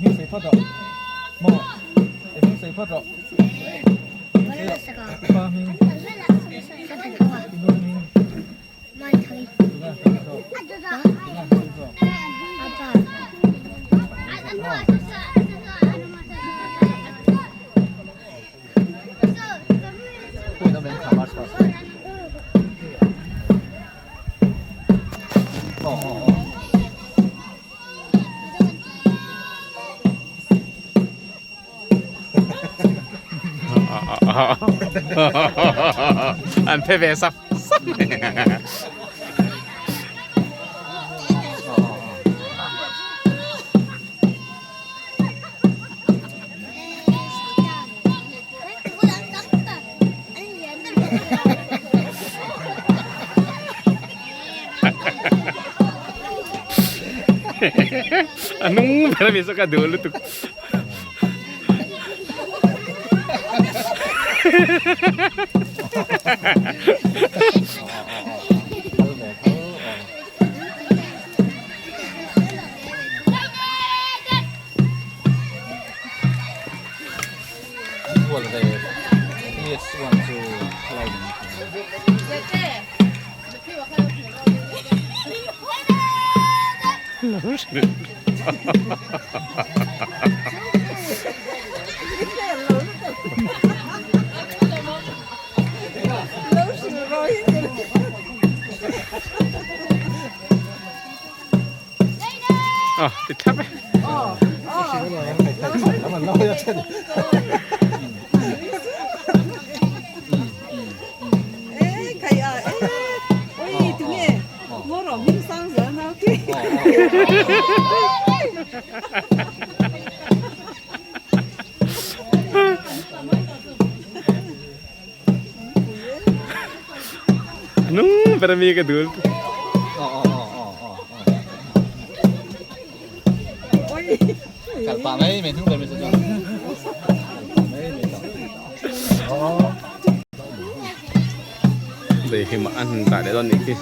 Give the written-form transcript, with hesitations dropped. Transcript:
Hming sawi phawt rawh. Maw? I hming sawi phawt rawh. I pa hming. I nu hming. Tunge a hming zawk? Tunge a hming zawk? An phe ve sap sap mai. A nung ber ami zawk a duh lutuk. Ờ, ti thlap e. Nung ber ami ka dul. Đây khi mà ăn tại đây luôn khi.